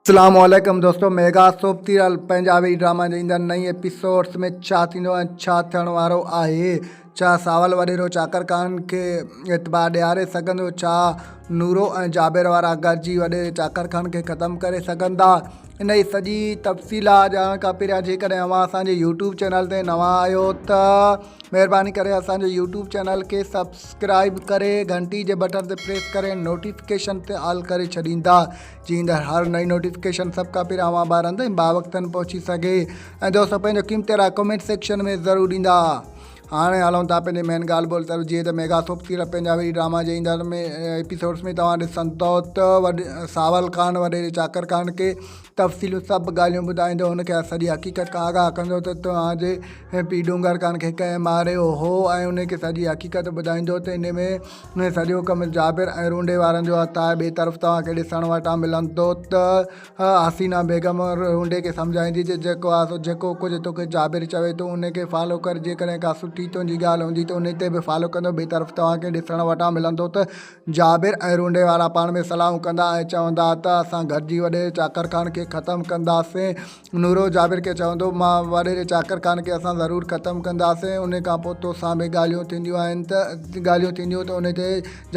اسلام عليڪم دوستو mega soap serial Punjabi drama جي ايندڙ نئين ايپيسوڊس ۾ ڇا ٿيندو ۽ ڇا ٿيڻ وارو آهي ڇا ساول وڏيرو چاڪر خان کي اعتبار ڏياري سگهندو ڇا نورو ۽ جابر وارا گڏجي وڏيري چاڪر خان کي ختم ڪري سگهندا انهي سڄي تفصيلات ڄاڻڻ کان پهريان جيڪڏهن اوهان اسان جي يوٽيوب چينل تي نوان آهيو ته مهرباني ڪري اسان جي يوٽيوب چينل کي سبسڪرائب ڪري گهنٽي جي بٽڻ تي پريس ڪري نوٽيفڪيشن تي آل ڪري ڇڏيندا جي ايندڙ هر نئين نوٽيفڪيشن سڀ کان پهريان اوهان ٻارن تائين باوقتن پهچي سگهي ۽ دوستو پنهنجو قيمتي راء ڪمينٽ سيڪشن ۾ ضرور ڏيندا. هاڻي هلون ٿا پنهنجي مين ڳالهه ٻولهه طرف جيئن ته mega soap serial Punjabi drama جي ايندڙ ۾ ايپيسوڊس ۾ توهان ڏسندو ته وڏ ساول خان وڏيري چاڪر خان کي تفصيلون سڀ ڳالهيون ٻڌائيندو هن کي سڄي حقيقت کان آگاهه ڪندو ته توهان جي پيء ڏونگر خان کي ڪنهن ماريو هو ۽ ان کي سڄي حقيقت ٻڌائيندو ته ان ۾ ۾ سڄو ڪم جابر ۽ رونڊي وارن جو هٿ آهي. ٻئي طرف توهان کي ڏسڻ وٽان ملندو ته حسينا بيگم رونڊي کي سمجهائيندي ته جيڪو آهي سو جيڪو ڪجهه توکي جابر چوي ٿو ان کي فالو ڪر جيڪڏهن ڪا سٺي تنهنجي ڳالهه هوندي ته ان تي به فالو ڪندو. ٻئي طرف توهان کي ڏسڻ وٽان ملندو ته جابر ۽ رونڊي وارا پاڻ ۾ صلاحون ڪندا ۽ چوندا ته اسان گڏجي وڏيري چاڪر خان کي ختم ڪنداسين. نورو جابر کي چوندو، مان وڏيري چاڪر خان کي اسان ضرور ختم ڪنداسين، ان کان پوء توسان به ڳالهيون ٿينديون آهن ته ڳالهيون ٿينديون ته ان تي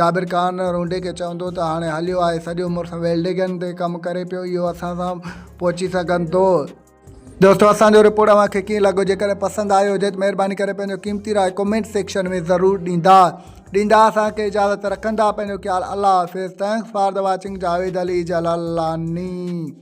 جابر خان رونڊي کي چوندو ته هاڻي هليو آء سڄو مڙس ويلڊنگن تي ڪم ڪري پيو اهو اسان سان پهچي سگهندو. دوستو اسان جو رپورٽ اوهان کي ڪيئن لڳو جيڪڏهن پسند آيو هجي ته مهرباني ڪري پنهنجو قيمتي راء ڪمينٽ سيڪشن ۾ ضرور ڏيندا ڏيندا اسان کي اجازت رکندا پنهنجو خيال الله حافظ thanks for the watching Javed Ali Jalalani.